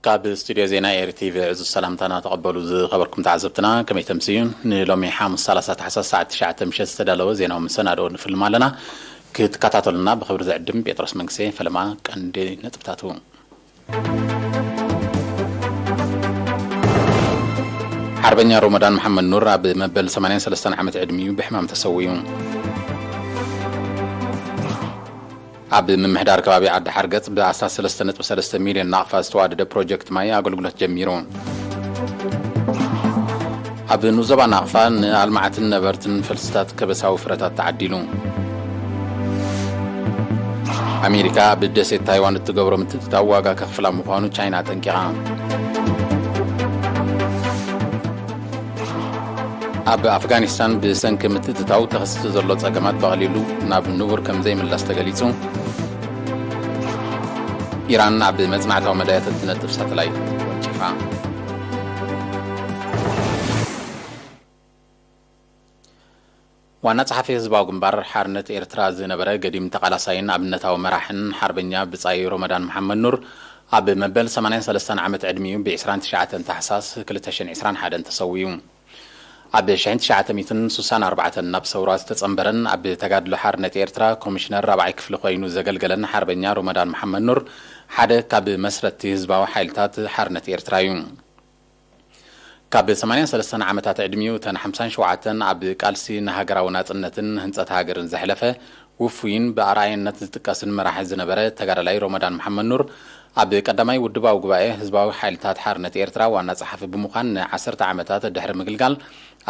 ካብ ስቱድዮ ዜና ኤሪ ቲቪ ዕዙዝ ሰላምታና ተቐበሉ ዝኸበርኩም ተዓዘብትና፣ ከመይ ተምስዩ? ንሎሚ ሓሙስ ሰላሳ ታሕሳስ ሰዓት ትሽዓተ ምሸት ዝተዳለወ ዜናዊ መሰናድኦ ንፍልም ኣለና። ክትከታተሉና ብኽብሪ ዝዕድም ጴጥሮስ መንግስቴ። ፈለማ ቀንዲ ነጥብታቱ። ሓርበኛ ሮመዳን መሓመድ ኑር ኣብ መበል ሰማንያን ሰለስተን ዓመት ዕድሚኡ ብሕማም ተሰዊኡ። ኣብ ምምሕዳር ከባቢ ዓዲ ሓርገጽ ብኣስታት ሰለስተ ነጥቢ ሰለስተ ሚልዮን ናቕፋ ዝተዋደደ ፕሮጀክት ማይ ኣገልግሎት ጀሚሩ። ኣብ ንኡስ ዞባ ናቕፋ ንኣልማዕትን ነበርትን ፈልስታት ከበሳዊ ፍረታት ተዓዲሉ። ኣሜሪካ ኣብ ደሴት ታይዋን እትገብሮ ምትእትታው ዋጋ ከኽፍላ ምዃኑ ቻይና ኣጠንቂቓ። ኣብ ኣፍጋኒስታን ብሰንኪ ምትእትታው ተኸሲቱ ዘሎ ጸገማት ብቐሊሉ ናብ ንቡር ከም ዘይምለስ ተገሊጹ። ኢራን ኣብ መጽናዕታዊ መዳያት እትነጥፍ ሳተላይት ወንጪፋ። ዋና ጸሓፊ ህዝባዊ ግንባር ሓርነት ኤርትራ ዝነበረ ገዲም ተቓላሳይን ኣብነታዊ መራሕን ሓርበኛ ብጻይ ሮመዳን መሓመድ ኑር ኣብ መበል ሰማንያን ሰለስተን ዓመት ዕድሚኡ ብ ዕስራን ትሽዓተን ታሕሳስ ክልተ ሽሕን ዕስራን ሓደን ተሰዊኡ። ኣብ ሽሕን ትሽዓተ ሚእትን ስሳን ኣርባዕተን ናብ ሰውራ ዝተጸንበረን ኣብ ተጋድሎ ሓርነት ኤርትራ ኮሚሽነር ራብዓይ ክፍሊ ኮይኑ ዘገልገለን ሓርበኛ ሮመዳን መሓመድ ኑር ሓደ ካብ መስረትቲ ህዝባዊ ሓይልታት ሓርነት ኤርትራ እዩ። ካብ ሰማንያን ሰለስተን ዓመታት ዕድሚኡ እተን ሓምሳን ሸውዓተን ኣብ ቃልሲ ንሃገራዊ ናጽነትን ህንጸት ሃገርን ዘሕለፈ ውፉይን ብኣርኣያነት ዝጥቀስን መራሒ ዝነበረ ተጋዳላይ ሮመዳን መሓመድ ኑር ኣብ ቀዳማይ ውድባዊ ጉባኤ ህዝባዊ ሓይልታት ሓርነት ኤርትራ ዋና ጸሓፊ ብምዃን ንዓሰርተ ዓመታት ድሕሪ ምግልጋል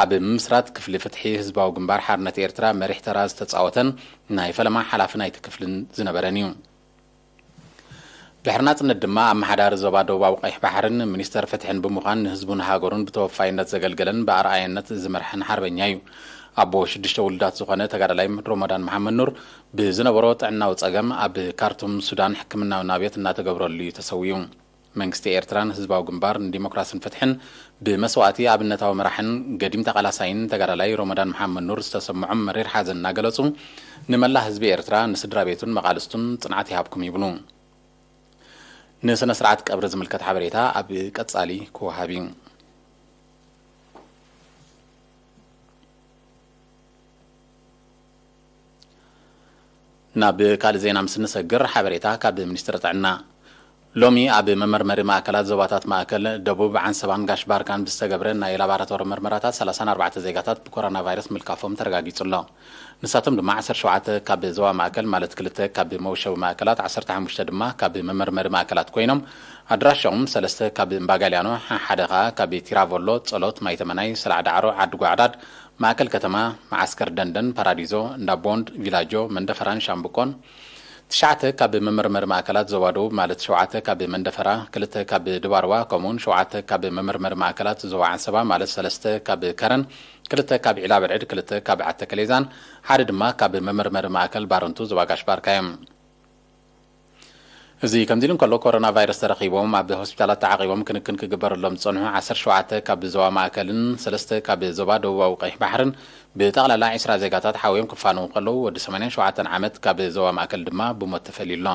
ኣብ ምምስራት ክፍሊ ፍትሒ ህዝባዊ ግንባር ሓርነት ኤርትራ መሪሕ ተራ ዝተጻወተን ናይ ፈለማ ሓላፊ ናይቲ ክፍልን ዝነበረን እዩ። ድሕሪ ናጽነት ድማ ኣመሓዳሪ ዞባ ደቡባዊ ቀይሕ ባሕርን ሚኒስተር ፍትሕን ብምዃን ንህዝቡን ሃገሩን ብተወፋይነት ዘገልገለን ብኣርኣያነት ዝመርሐን ሓርበኛ እዩ። ኣቦ ሽዱሽተ ውሉዳት ዝኾነ ተጋዳላይ ሮመዳን መሓመድ ኑር ብዝነበሮ ጥዕናዊ ጸገም ኣብ ካርቱም ሱዳን ሕክምናዊ ናብየት እናተገብረሉ እዩ ተሰዊኡ። መንግስቲ ኤርትራን ህዝባዊ ግንባር ንዲሞክራስን ፍትሕን ብመስዋእቲ ኣብነታዊ መራሕን ገዲም ተቓላሳይን ተጋዳላይ ሮመዳን መሓመድ ኑር ዝተሰምዖም መሪር ሓዘን እናገለጹ ንመላ ህዝቢ ኤርትራ፣ ንስድራ ቤቱን መቓልስቱን ጽንዓት ይሃብኩም ይብሉ። ንስነ ስርዓት ቀብሪ ዝምልከት ሓበሬታ ኣብ ቀጻሊ ክወሃብ እዩ። ናብ ካልእ ዜና ምስ እንሰግር፣ ሓበሬታ ካብ ሚኒስትሪ ጥዕና። ሎሚ ኣብ መመርመሪ ማእከላት ዞባታት ማእከል፣ ደቡብ፣ ዓንሰባን ጋሽ ባርካን ብዝተገብረ ናይ ላቦራቶሪ መርመራታት ሰላሳን ኣርባዕተ ዜጋታት ብኮሮና ቫይረስ ምልካፎም ተረጋጊጹ ኣሎ። ንሳቶም ድማ ዓሰርተ ሸውዓተ ካብ ዞባ ማእከል፣ ማለት ክልተ ካብ መወሸቢ ማእከላት፣ ዓሰርተ ሓሙሽተ ድማ ካብ መመርመሪ ማእከላት ኮይኖም፣ ኣድራሻኦም ሰለስተ ካብ እምባጋልያኖ፣ ሓደ ከኣ ካብ ቲራቮሎ፣ ጸሎት፣ ማይተመናይ፣ ሰላዕ ዳዕሮ፣ ዓዲ ጓዕዳድ፣ ማእከል ከተማ፣ መዓስከር ደንደን፣ ፓራዲዞ፣ እንዳ ቦንድ፣ ቪላጆ፣ መንደፈራን ሻምብቆን፣ ትሽዓተ ካብ መመርመሪ ማእከላት ዞባ ደቡብ፣ ማለት ሸውዓተ ካብ መንደፈራ፣ ክልተ ካብ ድባርዋ፣ ከምኡውን ሸውዓተ ካብ መመርመሪ ማእከላት ዞባ ዓንሰባ፣ ማለት ሰለስተ ካብ ከረን፣ ክልተ ካብ ዒላብርዕድ፣ ክልተ ካብ ዓተከሌዛን ሓደ ድማ ካብ መመርመሪ ማእከል ባረንቱ ዞባ ጋሽ ባርካ እዮም። እዚ ከምዚ ኢሉ እንከሎ፣ ኮሮና ቫይረስ ተረኺቦም ኣብ ሆስፒታላት ተዓቒቦም ክንክን ክግበረሎም ዝጸንሑ ዓሰርተ ሸውዓተ ካብ ዞባ ማእከልን ሰለስተ ካብ ዞባ ደቡባዊ ቀይሕ ባሕርን ብጠቕላላ ዕስራ ዜጋታት ሓውዮም ክፋነዉ ከለዉ፣ ወዲ ሰማንያን ሸውዓተን ዓመት ካብ ዞባ ማእከል ድማ ብሞት ተፈልዩ ኣሎ።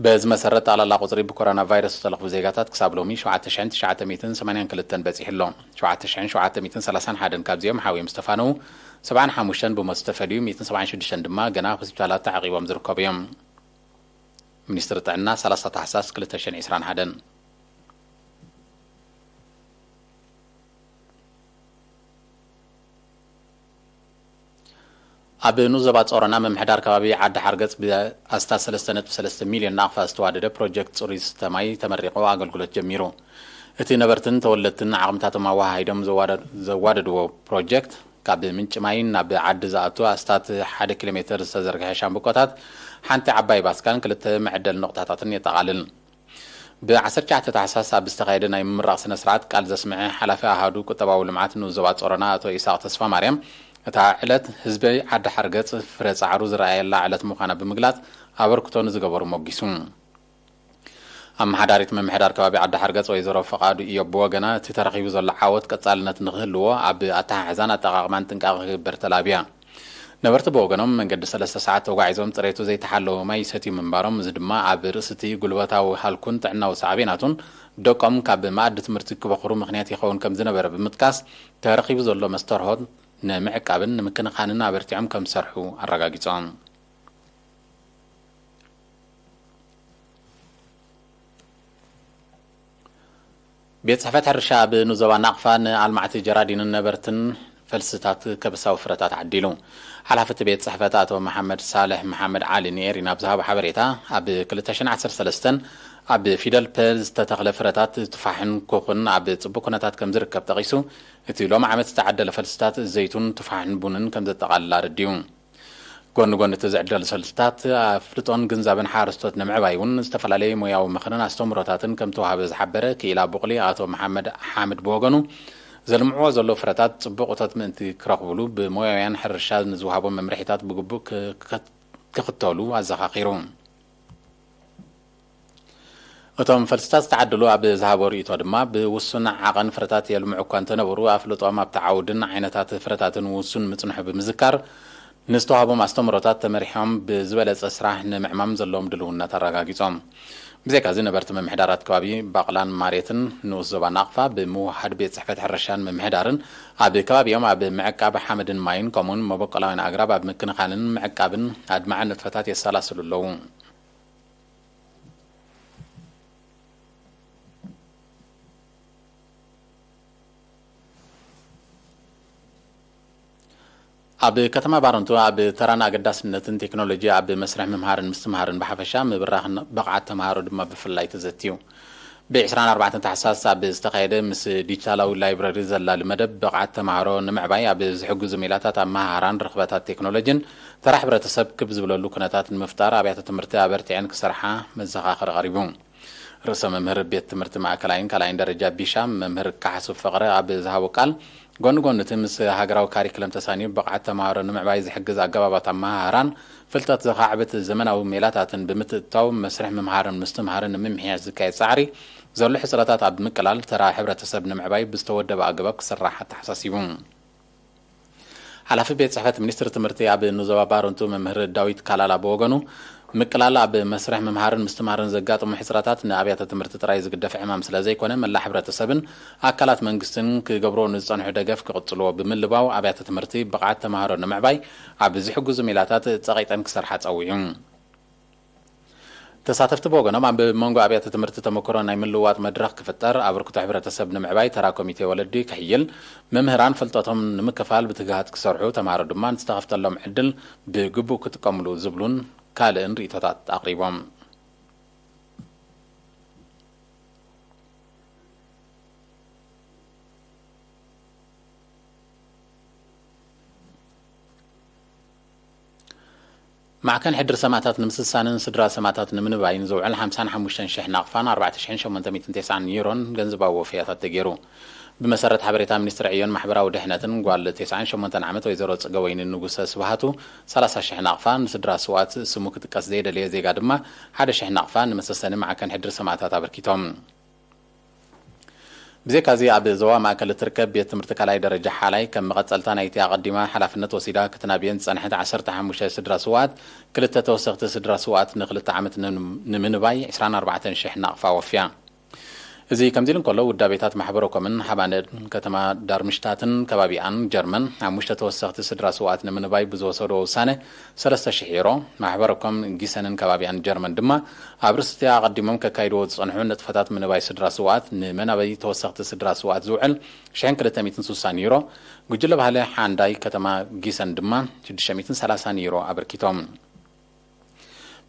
በዚ መሰረት፣ ጠቕላላ ቁጽሪ ብኮሮና ቫይረስ ዝተለኽፉ ዜጋታት ክሳብ ሎሚ ሸውዓተ ሽሕን ትሽዓተ ሚእትን ሰማንያን ክልተን በጺሑ ኣሎ። ሸውዓተ ሽሕን ሸውዓተ ሚእትን ሰላሳን ሓደን ካብዚኦም ሓውዮም ዝተፋነዉ፣ ሰብዓን ሓሙሽተን ብሞት ዝተፈልዩ፣ ሚእትን ሰብዓን ሽዱሽተን ድማ ገና ኣብ ሆስፒታላት ተዓቒቦም ዝርከቡ እዮም። ሚኒስትሪ ጥዕና፣ ሰላሳ ታሕሳስ ክልተ ሽሕን ዕስራን ሓደን። ኣብ ንኡስ ዞባ ጾሮና ምምሕዳር ከባቢ ዓዲ ሓርገጽ ብኣስታት ሰለስተ ነጥቢ ሰለስተ ሚልዮን ናቕፋ ዝተዋደደ ፕሮጀክት ጽሩይ ዝስተ ማይ ተመሪቑ ኣገልግሎት ጀሚሩ። እቲ ነበርትን ተወለድትን ዓቕምታቶም ኣወሃሂዶም ዘዋደ-፣ ዘዋደድዎ ፕሮጀክት፣ ካብ ምንጪ ማይ ናብ ዓዲ ዝኣቱ ኣስታት ሓደ ኪሎ ሜተር ዝተዘርግሐ ሻምብቆታት፣ ሓንቲ ዓባይ ባስካን ክልተ መዐደሊ ነቑጣታትን የጠቓልል። ብ ዓሰርተ ትሽዓተ ታሕሳስ ኣብ ዝተኻየደ ናይ ምምራቕ ስነ ስርዓት ቃል ዘስምዐ ሓላፊ ኣሃዱ ቁጠባዊ ልምዓት ንኡስ ዞባ ጾሮና ኣቶ ኢሳቕ ተስፋማርያም፣ እታ ዕለት ህዝቢ ዓዲ ሓርገጽ ፍረ ጻዕሩ ዝረኣየላ ዕለት ምዃና ብምግላጽ፣ ኣበርክቶ ንዝገበሩ ሞጊሱ። ኣመሓዳሪት ምምሕዳር ከባቢ ዓዲ ሓርገጽ ወይዘሮ ፈቓዱ ኢዮብ ብወገና፣ እቲ ተረኺቡ ዘሎ ዓወት ቀጻልነት ንኽህልዎ ኣብ ኣተሓሕዛን ኣጠቓቕማን ጥንቃቐ ክግበር ተላብያ። ነበርቲ ብወገኖም፣ መንገዲ ሰለስተ ሰዓት ተጓዒዞም ጽሬቱ ዘይተሓለወ ማይ ይሰትዩ ምንባሮም፣ እዚ ድማ ኣብ ርእሲ እቲ ጉልበታዊ ሃልኩን ጥዕናዊ ሳዕቤናቱን፣ ደቆም ካብ መኣዲ ትምህርቲ ክበኹሩ ምኽንያት ይኸውን ከም ዝነበረ ብምጥቃስ፣ ተረኺቡ ዘሎ መስተርሆት ንምዕቃብን ንምክንኻንን ኣበርቲዖም ከም ዝሰርሑ ኣረጋጊጾም። ቤት ጽሕፈት ሕርሻ ኣብ ንዞባ ናቕፋ ንኣልማዕቲ ጀራዲንን ነበርትን ፈልስታት ከበሳዊ ፍረታት ዓዲሉ። ሓላፊ እቲ ቤት ጽሕፈት ኣቶ መሓመድ ሳልሕ መሓመድ ዓሊ ንኤሪና ኣብ ዝሃቦ ሓበሬታ፣ ኣብ ክልተ ሽሕን ዓሰርተ ሰለስተን ኣብ ፊደል ፐ ዝተተኽለ ፍረታት ቱፋሕን ኮኾን ኣብ ጽቡቕ ኩነታት ከም ዝርከብ ጠቒሱ፣ እቲ ሎሚ ዓመት ዝተዓደለ ፈልስታት ዘይቱን ቱፋሕን ቡንን ከም ዘጠቓልል ኣረዲኡ። ጎኒ ጎኒ እቲ ዝዕደል ሰልፍታት ኣፍልጦን ግንዛብን ሓረስቶት ንምዕባይ እውን ዝተፈላለዩ ሞያዊ ምኽርን ኣስተምህሮታትን ከም ተዋህበ ዝሓበረ ክኢላ ቡቕሊ ኣቶ መሓመድ ሓምድ ብወገኑ፣ ዘልምዕዎ ዘለዉ ፍረታት ጽቡቕ እቶት ምእንቲ ክረኽብሉ ብሞያውያን ሕርሻ ንዝወሃቦም መምርሒታት ብግቡእ ክክ- ክኽተሉ ኣዘኻኺሩ። እቶም ፈልስታት ዝተዓደሉ ኣብ ዝሃቦ ርእይቶ ድማ፣ ብውሱን ዓቐን ፍረታት የልምዑ እኳ እንተነበሩ፣ ኣፍልጦም ኣብቲ ዓውድን ዓይነታት ፍረታትን ውሱን ምጽንሑ ብምዝካር፣ ንዝተዋህቦም ኣስተምህሮታት ተመሪሖም ብዝበለጸ ስራሕ ንምዕማም ዘለዎም ድልውነት ኣረጋጊጾም። ብዘይካዚ፣ ነበርቲ ምምሕዳራት ከባቢ ባቕላን ማሬትን ንኡስ ዞባ ናቕፋ ብምውሃድ ቤት ጽሕፈት ሕርሻን ምምሕዳርን ኣብ ከባቢኦም ኣብ ምዕቃብ ሓመድን ማይን ከምኡውን መበቆላውያን ኣግራብ ኣብ ምክንኻንን ምዕቃብን ኣድማዒ ንጥፈታት የሰላስሉ ኣለዉ። ኣብ ከተማ ባረንቱ ኣብ ተራን ኣገዳስነትን ቴክኖሎጂ ኣብ መስርሕ ምምሃርን ምስትምሃርን ብሓፈሻ ምብራኽን ብቕዓት ተምሃሮ ድማ ብፍላይ ተዘትዩ። ብ ዕስራን ኣርባዕተን ታሕሳስ ኣብ ዝተኻየደ ምስ ዲጂታላዊ ላይብረሪ ዘላሊ መደብ ብቕዓት ተምሃሮ ንምዕባይ ኣብ ዝሕግዙ ሜላታት ኣመሃህራን ርኽበታት ቴክኖሎጂን ተራ ሕብረተሰብ ክብ ዝብለሉ ኩነታት ንምፍጣር ኣብያተ ትምህርቲ ኣበርቲዐን ክሰርሓ መዘኻኸሪ ቀሪቡ። ርእሰ መምህር ቤት ትምህርቲ ማእከላይን ካልኣይን ደረጃ ቢሻ መምህር ካሕሱ ፍቕረ ኣብ ዝሃቦ ቃል፣ ጎኒ ጎኒ እቲ ምስ ሃገራዊ ካሪክለም ተሳንዩ ብቕዓት ተምሃሮ ንምዕባይ ዝሕግዝ ኣገባባት ኣመሃህራን ፍልጠት ዘኻዕብት ዘመናዊ ሜላታትን ብምትእትታው መስርሕ ምምሃርን ምስትምሃርን ንምምሕያሽ ዝካየድ ጻዕሪ ዘሎ ሕጽረታት ኣብ ምቅላል ተራ ሕብረተሰብ ንምዕባይ ብዝተወደበ ኣገባብ ክስራሕ ኣተሓሳሲቡ። ሓላፊ ቤት ጽሕፈት ሚኒስትሪ ትምህርቲ ኣብ ንዞባ ባረንቱ መምህር ዳዊት ካላላ ብወገኑ፣ ምቅላል ኣብ መስርሕ ምምሃርን ምስትምሃርን ዘጋጥሙ ሕጽረታት ንኣብያተ ትምህርቲ ጥራይ ዝግደፍ ዕማም ስለ ዘይኮነ፣ መላእ ሕብረተሰብን ኣካላት መንግስትን ክገብርዎ ንዝጸንሑ ደገፍ ክቕጽልዎ ብምልባው፣ ኣብያተ ትምህርቲ ብቕዓት ተምሃሮ ንምዕባይ ኣብ ዝሕግዙ ሜላታት ጸቒጠን ክሰርሓ ጸዊዑ። ተሳተፍቲ ብወገኖም፣ ኣብ መንጎ ኣብያተ ትምህርቲ ተመክሮ ናይ ምልውዋጥ መድረኽ ክፍጠር፣ ኣበርክቶ ሕብረተሰብ ንምዕባይ ተራ ኮሚቴ ወለዲ ክሕይል፣ መምህራን ፍልጠቶም ንምክፋል ብትግሃት ክሰርሑ፣ ተምሃሮ ድማ ንዝተኸፍተሎም ዕድል ብግቡእ ክጥቀምሉ ዝብሉን ካልእን ርእይቶታት ኣቕሪቦም። ማዕከን ሕድሪ ሰማእታት ንምስሳንን ስድራ ሰማእታት ንምንባይን ዝውዕል ሓምሳን ሓሙሽተን ሽሕ ናቕፋን ኣርባዕተ ሽሕን ሸሞንተ ሚእትን ተስዓን ዩሮን ገንዘባዊ ወፍያታት ተገይሩ። ብመሰረት ሓበሬታ ሚኒስትሪ ዕዮን ማሕበራዊ ድሕነትን፣ ጓል ተስዓን ሸሞንተን ዓመት ወይዘሮ ጽገወይኒ ንጉሰ ስብሃቱ ሰላሳ ሽሕ ናቕፋ፣ ንስድራ ስውኣት ስሙ ክጥቀስ ዘይደለየ ዜጋ ድማ ሓደ ሽሕ ናቕፋ ንመሰሰኒ ማዕከን ሕድሪ ሰማእታት ኣበርኪቶም። ብዘይካዚ፣ ኣብ ዞባ ማእከል እትርከብ ቤት ትምህርቲ ካልኣይ ደረጃ ሓላይ፣ ከም መቐጸልታ ናይቲ ኣቐዲማ ሓላፍነት ወሲዳ ክትናብየን ዝጸንሐት ዓሰርተ ሓሙሽተ ስድራ ስውኣት፣ ክልተ ተወሰኽቲ ስድራ ስውኣት ንኽልተ ዓመት ን-፣ ንምንባይ ዕስራን ኣርባዕተን ሽሕ ናቕፋ ወፍያ። እዚ ከምዚ ኢሉ እንከሎ፣ ውዳቤታት ማሕበረኮምን ሃባነን ከተማ ዳርምሽታትን ከባቢኣን ጀርመን፣ ሓሙሽተ ተወሰኽቲ ስድራ ስውኣት ንምንባይ ብዝወሰዶ ውሳነ፣ ሰለስተ ሽሕ ዩሮ፣ ማሕበረኮም ጊሰንን ከባቢኣን ጀርመን ድማ ኣብ ርእሲ እቲ ኣቐዲሞም ከካይድዎ ዝጸንሑ ንጥፈታት ምንባይ ስድራ ስውኣት፣ ንመናበይ ተወሰኽቲ ስድራ ስውኣት ዝውዕል ሽሕን ክልተ ሚእትን ስሳን ዩሮ፣ ጉጅለ ባህሊ ሓንዳይ ከተማ ጊሰን ድማ ሽዱሽተ ሚእትን ሰላሳን ዩሮ ኣበርኪቶም።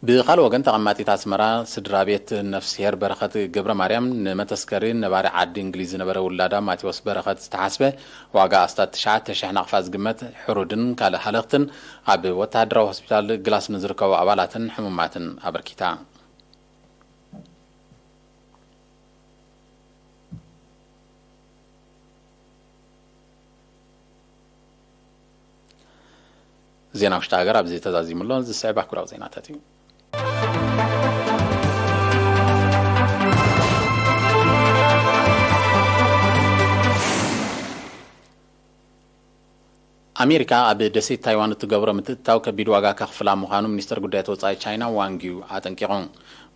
ብኻልእ ወገን፣ ተቐማጢት ኣስመራ ስድራ ቤት ነፍስሄር በረኸት ገብረ ማርያም፣ ንመተስከሪ ነባሪ ዓዲ እንግሊዝ ዝነበረ ውላዳ ማቴዎስ በረኸት ዝተሓስበ ዋጋ ኣስታት ትሽዓተ ሽሕ ናቕፋ ዝግመት ሕሩድን ካልእ ሃለኽትን ኣብ ወተሃደራዊ ሆስፒታል ግላስ ንዝርከቡ ኣባላትን ሕሙማትን ኣበርኪታ። ዜና ውሽጢ ሃገር ኣብዚ ተዛዚሙ ኣሎ። ዝስዕብ ኣህጉራዊ ዜናታት እዩ። ኣሜሪካ ኣብ ደሴት ታይዋን እትገብሮ ምትእትታው ከቢድ ዋጋ ከኽፍላ ምዃኑ ሚኒስተር ጉዳያት ወጻኢ ቻይና ዋንግ ዩ ኣጠንቂቑ።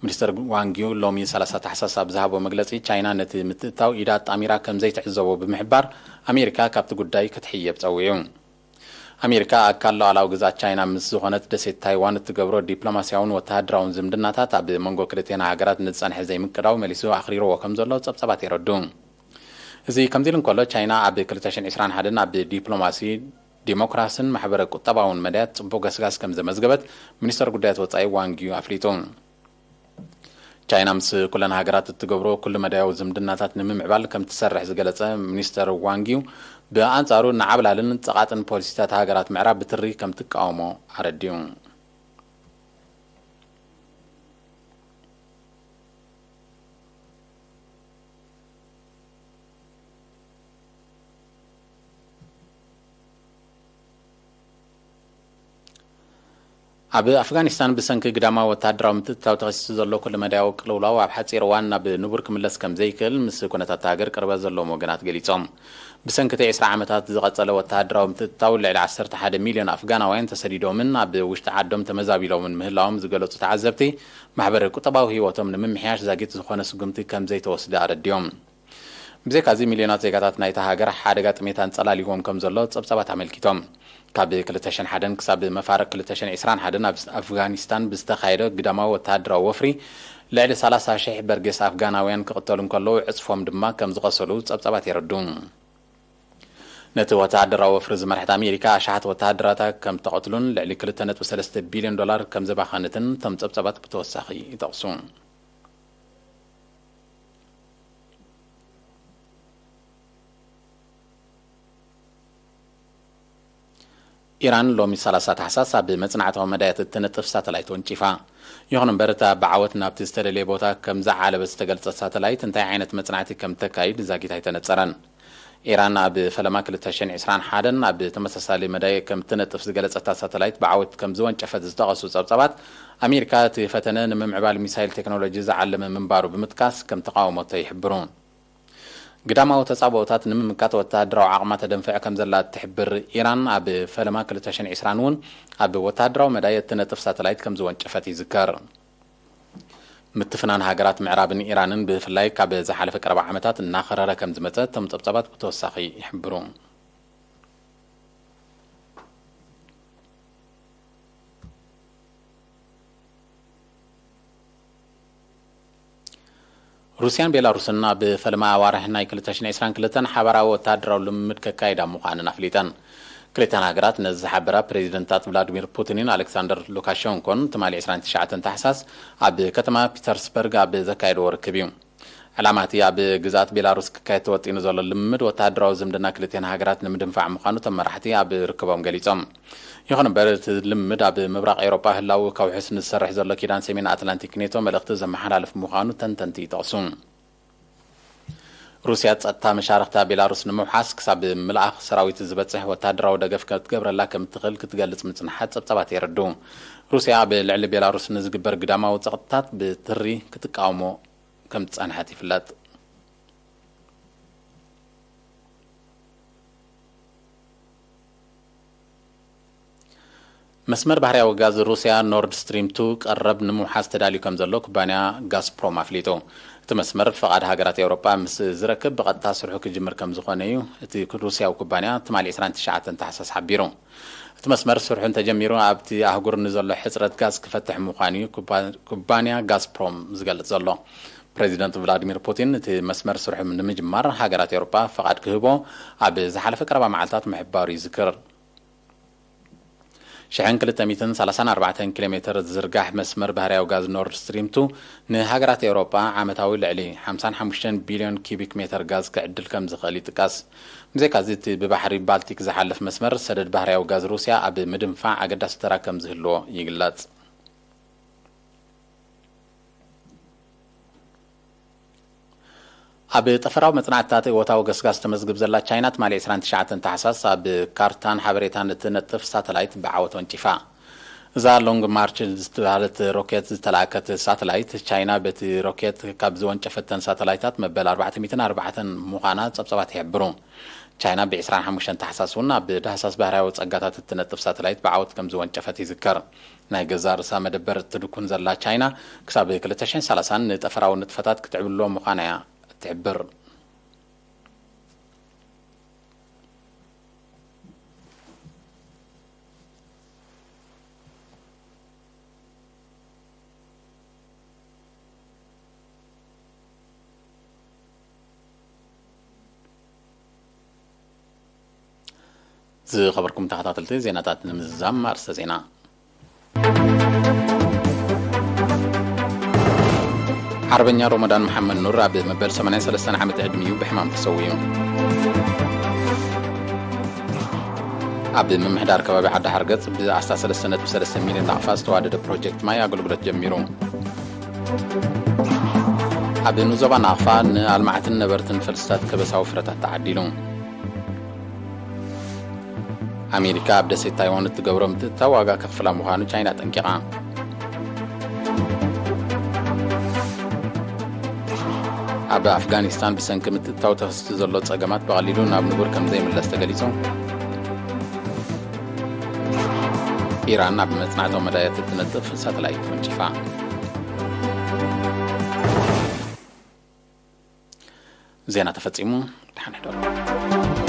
ሚኒስተር ዋንግ ዩ ሎሚ ሰላሳ ታሕሳስ ኣብ ዝሃቦ መግለጺ፣ ቻይና ነቲ ምትእትታው ኢዳ ኣጣሚራ ከም ዘይትዕዘቦ ብምሕባር፣ ኣሜሪካ ካብቲ ጉዳይ ክትሕየብ ጸዊዑ። ኣሜሪካ ኣካል ሉዓላዊ ግዝኣት ቻይና ምስ ዝኾነት ደሴት ታይዋን እትገብሮ ዲፕሎማስያውን ወተሃደራውን ዝምድናታት ኣብ መንጎ ክልቴና ሃገራት ንዝጸንሐ ዘይምቅዳው መሊሱ ኣኽሪርዎ ከም ዘሎ ጸብጻባት የረዱ። እዚ ከምዚ ኢሉ እንከሎ፣ ቻይና ኣብ ክልተ ሽሕን ዕስራን ሓደን ኣብ ዲፕሎማሲ ዲሞክራስን ማሕበረ ቁጠባውን መዳያት ጽቡቕ ገስጋስ ከም ዘመዝገበት ሚኒስተር ጉዳያት ወጻኢ ዋንግ ዩ ኣፍሊጡ። ቻይና ምስ ኩለን ሃገራት እትገብሮ ኩሉ መዳያዊ ዝምድናታት ንምምዕባል ከም ትሰርሕ ዝገለጸ ሚኒስተር ዋንግ ዩ፣ ብኣንጻሩ ንዓብላልን ጸቓጥን ፖሊሲታት ሃገራት ምዕራብ ብትሪ ከም ትቃወሞ ኣረዲኡ። ኣብ ኣፍጋኒስታን ብሰንኪ ግዳማዊ ወተሃደራዊ ምትእትታው ተኸሲሱ ዘሎ ኩሉ መዳያዊ ቅልውላው ኣብ ሓጺር እዋን ናብ ንቡር ክምለስ ከም ዘይክእል ምስ ኩነታት ሃገር ቅርበት ዘለዎም ወገናት ገሊጾም። ብሰንኪ እቲ ዕስራ ዓመታት ዝቐጸለ ወተሃደራዊ ምትእትታው ልዕሊ ዓሰርተ ሓደ ሚልዮን ኣፍጋናውያን ተሰዲዶምን ኣብ ውሽጢ ዓዶም ተመዛቢሎምን ምህላዎም ዝገለጹ ተዓዘብቲ፣ ማሕበረ ቁጠባዊ ህይወቶም ንምምሕያሽ ዛጊት ዝኾነ ስጉምቲ ከም ዘይተወስደ ኣረዲኦም። ብዘይካዚ፣ ሚልዮናት ዜጋታት ናይታ ሃገር ሓደጋ ጥሜት ኣንጸላሊዎም ከም ዘሎ ጸብጻባት ኣመልኪቶም። ካብ ክልተ ሽሕን ሓደን ክሳብ መፋርቕ ክልተ ሽሕን ዕስራን ሓደን ኣብ ኣፍጋኒስታን ብዝተኻየደ ግዳማዊ ወተሃደራዊ ወፍሪ፣ ልዕሊ ሰላሳ ሽሕ በርጌስ ኣፍጋናውያን ክቕተሉ እንከለዉ፣ ዕጽፎም ድማ ከም ዝቐሰሉ ጸብጻባት የረዱ። ነቲ ወተሃደራዊ ወፍሪ ዝመርሐት ኣሜሪካ፣ ኣሽሓት ወተሃደራታ ከም ተቐትሉን ልዕሊ ክልተ ነጥቢ ሰለስተ ቢልዮን ዶላር ከም ዘባኸነትን እቶም ጸብጻባት ብተወሳኺ ይጠቕሱ። ኢራን ሎሚ ሰላሳ ታሕሳስ ኣብ መጽናዕታዊ መዳያት እትነጥፍ ሳተላይት ወንጪፋ። ይኹን እምበር፣ እታ ብዓወት ናብቲ ዝተደልየ ቦታ ከም ዝዓለበት ዝተገልጸት ሳተላይት እንታይ ዓይነት መጽናዕቲ ከም ተካይድ ዛጊት ኣይተነጸረን። ኢራን ኣብ ፈለማ ክልተ ሽሕን ዕስራን ሓደን ኣብ ተመሳሳሊ መዳይ ከም ትነጥፍ ዝገለጸታ ሳተላይት ብዓወት ከም ዝወንጨፈት ዝጠቐሱ ጸብጻባት፣ ኣሜሪካ እቲ ፈተነ ንምምዕባል ሚሳይል ቴክኖሎጂ ዝዓለመ ምንባሩ ብምጥቃስ ከም ተቓወሞቶ ይሕብሩ። ግዳማዊ ተጻብኦታት ንምምካት ወተሃደራዊ ዓቕማ ተደንፍዕ ከም ዘላ እትሕብር ኢራን፣ ኣብ ፈለማ ክልተ ሽሕን ዕስራን እውን ኣብ ወተሃደራዊ መዳይ እትነጥፍ ሳተላይት ከም ዝወንጨፈት ይዝከር። ምትፍናን ሃገራት ምዕራብን ኢራንን ብፍላይ ካብ ዝሓለፈ ቀረባ ዓመታት እናኸረረ ከም ዝመጸ እቶም ጸብጻባት ብተወሳኺ ይሕብሩ። ሩስያን ቤላሩስን ኣብ ፈለማ ኣዋርሕ ናይ ክልተ ሽሕን ዕስራን ክልተን ሓባራዊ ወተሃደራዊ ልምምድ ከካይዳ ምዃነን ኣፍሊጠን። ክልተን ሃገራት ነዚ ዝሓበራ ፕሬዚደንታት ቭላድሚር ፑቲንን ኣሌክሳንደር ሉካሸንኮን ትማሊ ዕስራን ትሽዓተን ታሕሳስ ኣብ ከተማ ፒተርስበርግ ኣብ ዘካየድዎ ርክብ እዩ። ዕላማ እቲ ኣብ ግዝኣት ቤላሩስ ክካየድ ተወጢኑ ዘሎ ልምምድ ወተሃደራዊ ዝምድና ክልቲኣን ሃገራት ንምድንፋዕ ምዃኑ እቶም መራሕቲ ኣብ ርክቦም ገሊጾም። ይኹን እምበር፣ እቲ ልምምድ ኣብ ምብራቕ ኤውሮጳ ህላው ከውሕስ ንዝሰርሕ ዘሎ ኪዳን ሰሜን ኣትላንቲክ ኔቶ መልእኽቲ ዘመሓላልፍ ምዃኑ ተንተንቲ ይጠቕሱ። ሩስያ ጸጥታ መሻርኽታ ቤላሩስ ንምውሓስ ክሳብ ምልኣኽ ሰራዊት ዝበጽሕ ወተሃደራዊ ደገፍ ክትገብረላ ከም እትኽእል ክትገልጽ ምጽንሓ ጸብጻባት የረድኡ። ሩስያ ኣብ ልዕሊ ቤላሩስ ንዝግበር ግዳማዊ ጸቕጥታት ብትሪ ክትቃወሞ ከም ዝጸንሐት ይፍለጥ። መስመር ባህርያዊ ጋዝ ሩስያ ኖርድ ስትሪም ቱ ቀረብ ንምውሓስ ተዳልዩ ከም ዘሎ ኩባንያ ጋዝፕሮም ኣፍሊጡ። እቲ መስመር ፍቓድ ሃገራት ኤውሮጳ ምስ ዝረክብ ብቐጥታ ስርሑ ክጅምር ከም ዝኾነ እዩ እቲ ሩስያዊ ኩባንያ ትማሊ ዕስራን ትሽዓተን ታሕሳስ ሓቢሩ። እቲ መስመር ስርሑ እንተጀሚሩ ኣብቲ ኣህጉር ንዘሎ ሕጽረት ጋዝ ክፈትሕ ምዃኑ እዩ ኩባ-፣ ኩባንያ ጋዝፕሮም ዝገልጽ ዘሎ። ፕሬዚደንት ቭላዲሚር ፑቲን እቲ መስመር ስርሑ ንምጅማር ሃገራት ኤውሮጳ ፍቓድ ክህቦ ኣብ ዝሓለፈ ቀረባ መዓልታት ምሕባሩ ይዝክር። ሽሕን ክልተ ሚእትን ሰላሳን ኣርባዕተን ኪሎ ሜትር ዝዝርጋሕ መስመር ባህርያዊ ጋዝ ኖርድ ስትሪም ቱ ንሃገራት ኤውሮጳ ዓመታዊ ልዕሊ ሓምሳን ሓሙሽተን ቢልዮን ኪቢክ ሜትር ጋዝ ክዕድል ከም ዝኽእል ይጥቀስ። ብዘይካዚ፣ እቲ ብባሕሪ ባልቲክ ዝሓልፍ መስመር ሰደድ ባህርያዊ ጋዝ ሩስያ ኣብ ምድንፋዕ ኣገዳሲ ተራ ከም ዝህልዎ ይግለጽ። ኣብ ጠፈራዊ መጽናዕትታት እወታዊ ገስጋስ ተመዝግብ ዘላ ቻይና፣ ትማሊ ዕስራን ትሽዓተን ታሕሳስ ኣብ ካርታን ሓበሬታን እትነጥፍ ሳተላይት ብዓወት ወንጪፋ። እዛ ሎንግ ማርች ዝተባህለት ሮኬት ዝተላእከት ሳተላይት፣ ቻይና በቲ ሮኬት ካብ ዝወንጨፈተን ሳተላይታት መበል ኣርባዕተ ሚእትን ኣርባዕተን ምዃና ጸብጻባት ይሕብሩ። ቻይና ብ ዕስራን ሓሙሽተን ታሕሳስ እውን ኣብ ዳህሳስ ባህርያዊ ጸጋታት እትነጥፍ ሳተላይት ብዓወት ከም ዝወንጨፈት ይዝከር። ናይ ገዛእ ርእሳ መደበር እትድኩን ዘላ ቻይና፣ ክሳብ ክልተ ሽሕን ሰላሳን ንጠፈራዊ ንጥፈታት ክትዕብልሎ ምዃና እያ እትሕብር። ዝኸበርኩም ተኸታተልቲ፣ ዜናታት ንምዝዛም ኣርእስተ ዜና። ዓርበኛ ሮመዳን መሓመድ ኑር ኣብ መበል ሰማንያን ሰለስተን ዓመት ዕድሚኡ ብሕማም ተሰዊኡ። ኣብ ምምሕዳር ከባቢ ዓዲ ሓርገጽ ብ ኣስታት ሰለስተ ነጥቢ ሰለስተ ሚልዮን ናቕፋ ዝተዋደደ ፕሮጀክት ማይ ኣገልግሎት ጀሚሩ። ኣብ ንዞባ ናቕፋ ንኣልማዕትን ነበርትን ፈልስታት ከበሳዊ ፍረታት ተዓዲሉ። ኣሜሪካ ኣብ ደሴት ታይዋን እትገብሮ ምትእትታው ዋጋ ከኽፍላ ምዃኑ ቻይና ጠንቂቓ። ኣብ ኣፍጋኒስታን ብሰንኪ ምትእትታው ተኸሲቱ ዘሎ ጸገማት ብቐሊሉ ናብ ንቡር ከም ዘይምለስ ተገሊጹ። ኢራን ኣብ መጽናዕታዊ መዳያት እትነጥፍ ሳተላይት ወንጪፋ። ዜና ተፈጺሙ። ደሓን ሕደሩ።